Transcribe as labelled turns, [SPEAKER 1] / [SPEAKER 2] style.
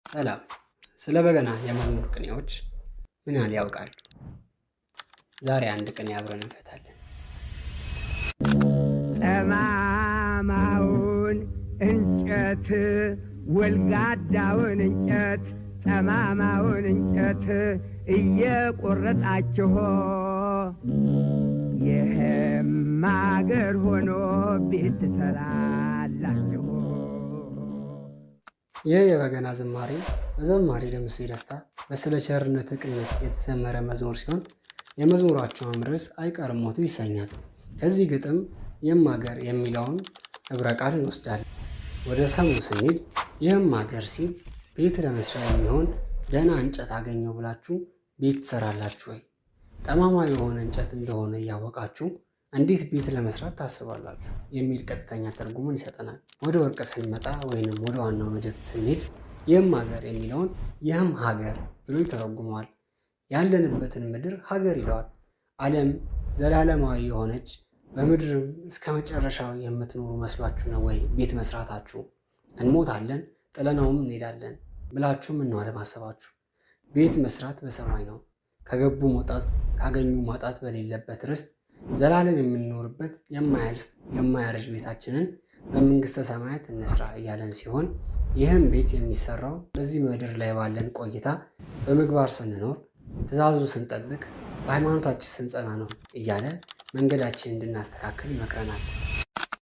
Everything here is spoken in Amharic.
[SPEAKER 1] ሰላም። ስለ በገና የመዝሙር ቅኔዎች ምን ያህል ያውቃሉ? ዛሬ አንድ ቅኔ አብረን እንፈታለን።
[SPEAKER 2] ጠማማውን እንጨት፣ ወልጋዳውን እንጨት፣ ጠማማውን እንጨት እየቆረጣችሁ ይህም አገር ሆኖ ቤት ትሰራላችሁ።
[SPEAKER 1] ይህ የበገና ዝማሬ በዘማሪ ደምሴ ደስታ በስለ ቸርነት ቅኝት የተዘመረ መዝሙር ሲሆን የመዝሙራቸውም ርዕስ አይቀርም ሞቱ ይሰኛል። ከዚህ ግጥም ይህም ሀገር የሚለውን ኅብረ ቃል እንወስዳለን። ወደ ሰሙ ስንሄድ ይህም ሀገር ሲል ቤት ለመስሪያ የሚሆን ደህና እንጨት አገኘው ብላችሁ ቤት ትሰራላችሁ ወይ? ጠማማ የሆነ እንጨት እንደሆነ እያወቃችሁ እንዴት ቤት ለመስራት ታስባላችሁ? የሚል ቀጥተኛ ትርጉሙን ይሰጠናል። ወደ ወርቅ ስንመጣ ወይንም ወደ ዋናው መደብ ስንሄድ ይህም ሀገር የሚለውን ይህም ሀገር ብሎ ይተረጉመዋል። ያለንበትን ምድር ሀገር ይለዋል። ዓለም ዘላለማዊ የሆነች በምድርም እስከ መጨረሻው የምትኖሩ መስሏችሁ ነው ወይ ቤት መስራታችሁ? እንሞታለን ጥለነውም እንሄዳለን ብላችሁ ምነው አለማሰባችሁ? ቤት መስራት በሰማይ ነው። ከገቡ መውጣት ካገኙ ማጣት በሌለበት ርስት ዘላለም የምንኖርበት የማያልፍ የማያረጅ ቤታችንን በመንግስተ ሰማያት እንስራ እያለን ሲሆን ይህም ቤት የሚሰራው በዚህ ምድር ላይ ባለን ቆይታ በምግባር ስንኖር፣ ትእዛዙ ስንጠብቅ፣ በሃይማኖታችን ስንጸና ነው እያለ መንገዳችንን እንድናስተካክል ይመክረናል።